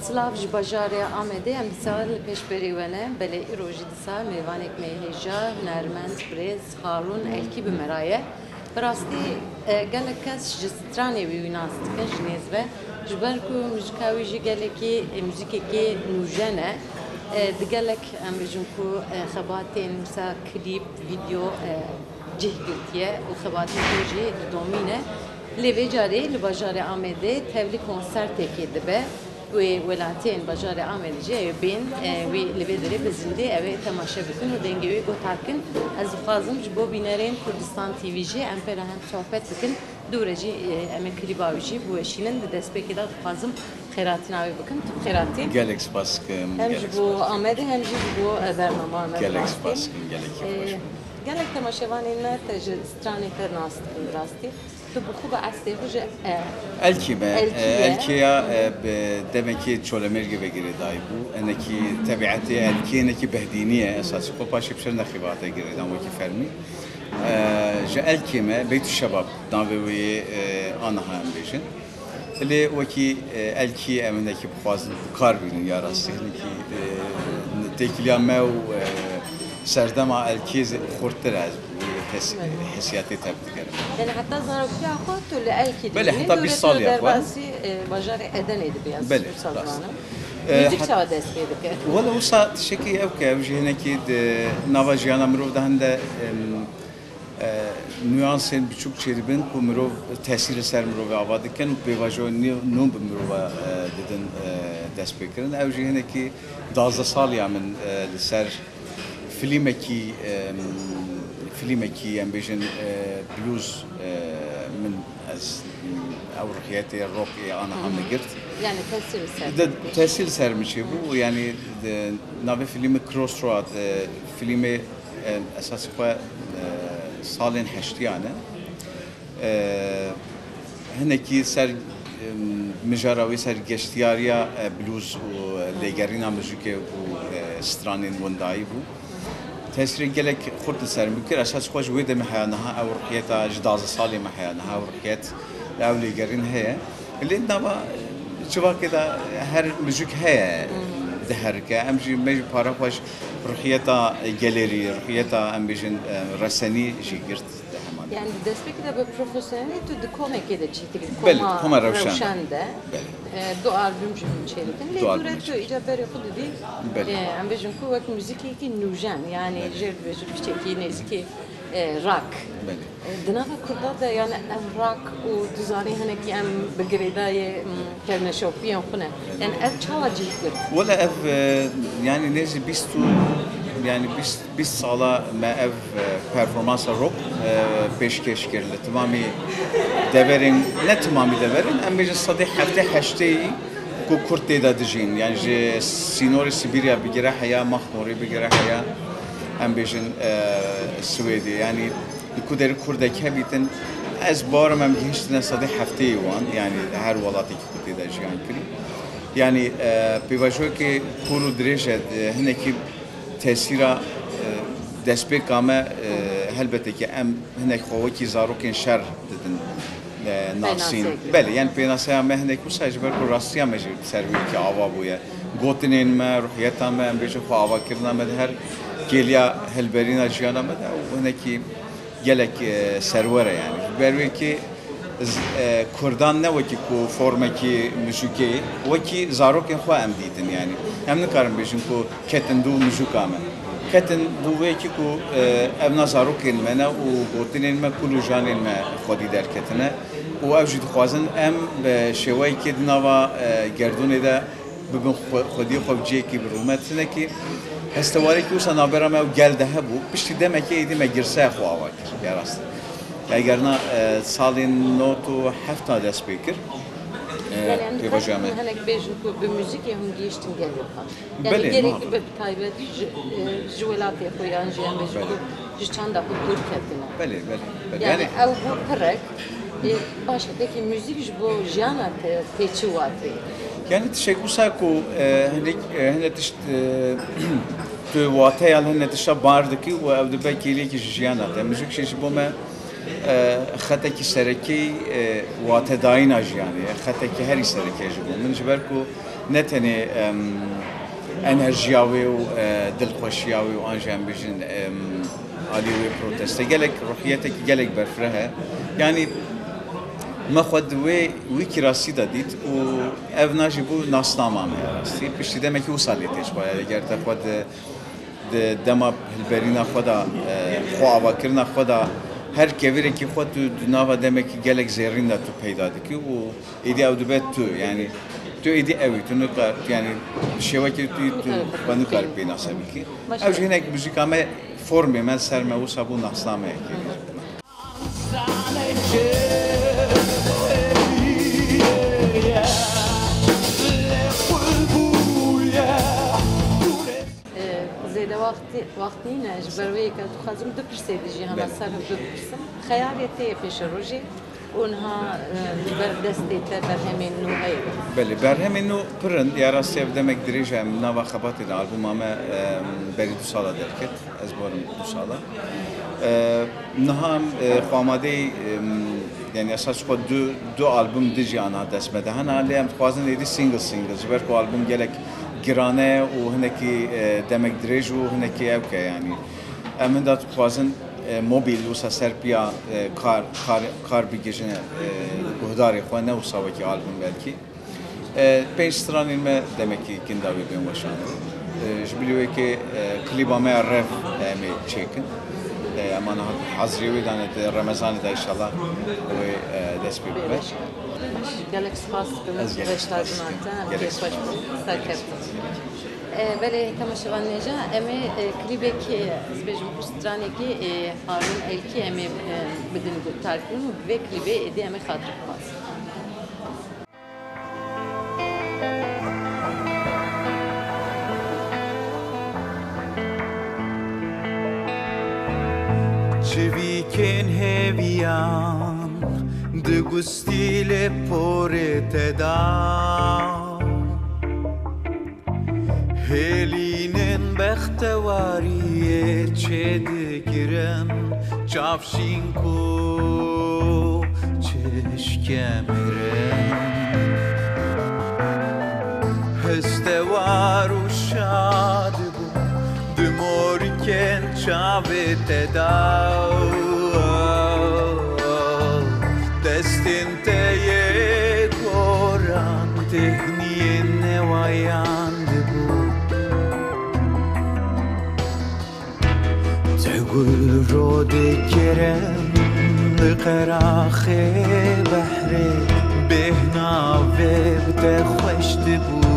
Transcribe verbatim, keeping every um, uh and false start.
Silav ji bajarê Amedê, em dîsa li pêşberî we ne. Belê, îro jî dîsa mêvanek me hêja, hunermend, birêz Harûn Elkî bi me re ye. Bi rastî, e, gelek kes ji stranê wî wî nas dikin ji nêz ve. Ji ber ku muzika wî jî gelekî, e, muzîkekê nûjen e. E, di gelek, em bêjin ku, e, xebatên wisa klîp, vîdeo, e, cih girtiye û xebatên wî jî didomîne. Lê vê carê li bajarê Amedê tevlî konsertekê dibe. Wê welatiyên bajarê Amedê jî ew bên, e, wî li vê derê bi zindî ew ê temaşe bikin û dengê wî guhdar kin. Ez dixwazim ji bo bînerên Kurdistan T V jî em pê re hem sohbet bikin. Dû re jî, e, em ê klîba wî jî biweşînin. Di destpêkê de dixwazim xêratina wê bikim. Tu bi xêratî. Gelek spas dikim, Hem ji gelek bo spas dikim. Amedê hem jî ji bo, e, bernama me Gelek rastî. Spas dikim, gelek E, kêfxweş bû. Gelek temaşevanên me te ji stranê te nas dikin bi rastî. Tu bi xwe bi eslê xwe ji, e, Elkî me, Elkî e, ye. Elkî ya, e, bi demekî Çolemêrgê ve girêdayî bû. Hinekî tebietê Elkî, hinekî behdînî ye. Esasî xwe paşê bi şer nexî vate girêdan wekî fermî. E, ji Elkî me, Beytü Şebab navê wê yê, e, aniha em bêjin. Lê wekî, e, Elkî em hinekî bixwazin bi kar bînin ya rastî. Hinekî, e, têkiliya me û, e, serdema Elkî zê-, xurttir e, ez bi wî hes-, Evet. hesiyatê tevdigerim. Yani heta zarokiya xwe tu li Elkî Belê, dimînî, heta dû bîst re tu salî ya xwe. derbasî, e, bajarê Edenê dibî, ez Belê, wisa rast. zanim. E, Muzîk hat- çawa dest pê dike? Wele wisa tiştekî ew ke ew jî hinekî di nava jiyana mirov de hinde, em, e, nuansên biçûk çêdibin ku mirov tesîr li ser mirovê ava dikin û pêvajoyên nû, nû bi mirova, e, didin, e, destpêkirin. Ew jî hinekî duwazdeh saliya min, e, li ser filmekî, e, filmekî em bêjin, e, blues, e, min ez, ew ruhiyetê rock ê aniha min girt. Yani tesîr li ser De, te tesîr li ser min çêbû, yani, de, navê filmê Crossroad, e, filmê, e, esasî xwe, e, salên heştiyan e. E, hinekî ser, e, mijara wê ser geştiyariya, e, blues û, e, lêgerîna muzîkê û, e, stranên windayî bû. Tesîrê gelek xurt li ser min kir. Esas xwe ji wê demê heya niha ew ruhiyeta ji duwazdeh salê me heya niha ew ruhiyet li ew lêgerîn heye. Lê nava civakê de her muzîk heye, diherike. Em jî, me jî para xwe ji ruhiyeta gelêrî, ruhiyeta, em bêjin, e, resenî jî girt di heman. Yani di destpêkê de bi profesyonelî tu di komekê de çêtir, Belê, koma koma Rewşen de. Rewşen de. Belê. E, du albûm jî hûn çêdikin. Lê Du dû re albûm tu çêdikin. îca berê xwe didî, Belê. e, em bêjin ku wek muzîkekî nûjen, yani Belê. jêr dibêjin piçekî nêzîkî, e, rock. Belê. E, di nava Kurda de, yani ev rock û tu zanî hinekî em bi girêdayê, m, kevneşopiyên xwe ne. Yani ev çawa cih girt? Wele ev, e, yani nêzî bîst û, yani bîst, bîst sala me ev, e, performansa rock, e, pêşkêş kir li timamî deverên, ne timamî deverên, em bêjin sedê heftê heştê ku Kurd tê de dijîn. Yani ji sînorê Sibîrya bigire heya, Maxmorê bigire heya, em bêjin, e, Swêdê. Yani li ku derî Kurdek hebîtin, ez bawerim em gihiştine sedê heftê wan, yani her welatekî ku tê de jiyan kirî. Yani, e, pêvajoyekê kûr û dirêj e, e, hinekî tesîra, e, destpêka me, e, helbete ki em hinek xwe wekî zarokên şer didin, e, nasîn. Pênaseya. Belê, yani pênaseya me hinek wisa ji ber ku rastiya me jî ser wê yekê ava bûye. Gotinên me, ruhiyeta me, em bêjin xwe avakirina me di her kêliya helberîna jiyana me de û hinekî gelek, e, serwer e yani. Ji ber wê yekê z-, e, Kurdan ne wekî ku formekî muzîkê, wekî zarokên xwe em dîtin yani. Em nikarin bêjin ku ketin dû muzîka me. Ketin dû wê yekî ku, e, evna zarokên me ne û gotinên me, kul û janên me xwedî derketine. Û ew jî dixwazin em bi şêweyekê di nava, e, gerdûnê de bibin xwe-, xwediyê xwe bi cihekî bi rûmet. Hinekî hestewarekî wisa navbera me û gel de hebû. Piştî demekê êdî me girsaya xwe ava kir. Ya rast. Egerna, e, salên nod û heft dest pê kir. E, Yani em pêvajoya me. dikarin hinek bêjin ku bi muzîkê hûn gihiştin gelo xwe. Yani Belê, gerek muhakkak. bi taybetî ji, e, ji welatê xwe yan jî em bêjin Belê. ku ji çanda xwe dûr ketine. Belê, belê, belê. Yani Yani ew bû pirek, e, baş e, pekî muzîk ji bo jiyana te tê çi wateyê? Yani tiştek wisa ku, e, hinek, e, hine tişt, e, tu wateya li hine tişta bar dikî û ew dibe kêliyekî ji jiyana te. Muzîk jî ji bo me, e, xetekî serekî, e, watedayîna jiyanê ye. Xetekî herî sereke ji bo min. Ji ber ku Ne tenê, em, enerjiya wê û, e, dilxweşiya wê û an jî em bêjin, em, alî wê proteste. Gelek ruhiyetekî gelek berfireh e. Yanî me xwe di wê wî kirasî de dît û ev na jî bû nasnama me ya rastî. Piştî demekî wisa lê tê ji xwe. Eger te xwe di, di dema hilberîna xwe de, e, xwe avakirina xwe de her kevirekî xwe tu di nava demekî gelek zêrîn de tu peyda dikî û êdî ew dibe tu, yanî tu êdî ew î, tu nikar, yanî bi şêwekê tu, tu xwe nikarî pênase bikî. Ew jî hinek muzîka me, formê me ser me wisa bû nasnameyekê. Zêde wextî, wext nîne, ji ber wê yeke dixwazim du pirsê dijî hema ser hev du bipirsim. Xeyalê tê yê pêşerojê û niha, e, li ber destê te berhemên nû heye? Belê, berhemên nû pir in. Ya rastî ev demek dirêj e, em nava xebatê de albûma me, e, berî du sala derket. Ez barim du sala. E, niha em, e, xwe amadeyî, e, yanî esas xwe du, du albûm dijî ana dest me de hene, lê em dixwazin êdî single single, ji ber ku albûm gelek giran e û hinekî, e, demek dirêj û hinekî ewk e yanî. Em hinda dixwazin, e, mobîl wisa ser piya, e, kar, kar, kar bigihîjine, e, guhdarê xwe, ne wisa wekî albûm belkî. E, pênc stranên me demekî ginda wê bên weşandin. E, ji bilî wê ke, e, klîba me ya rev em ê çêkin. E, em ana hazirê wê dane di Remezanê de înşallah wê, e, dest pê bibe. Gelek spas dikim. Ez gelek spas dikim. Gelek spas. Serkeftin. E, belê temaşevan nêja, em ê, e, klîbekê, ez bêjim ku stranekî, e, Harûn Elkî em ê, e, bidin guhdarkirin û bi vê klîbê êdî em ê xatir bixwazin. Çivîkên hêviyan di gustîlê porê te da. Hêlînên bextewariyê çêdigirin, çav şînk û çişke mirin. Hestewar û şad bû di morikên çavê te da. Destên te yê goran têhniyên newayan dibû. Te gul rodê kerem li qeraxê behrê, bêhna vê bi te xweş dibû.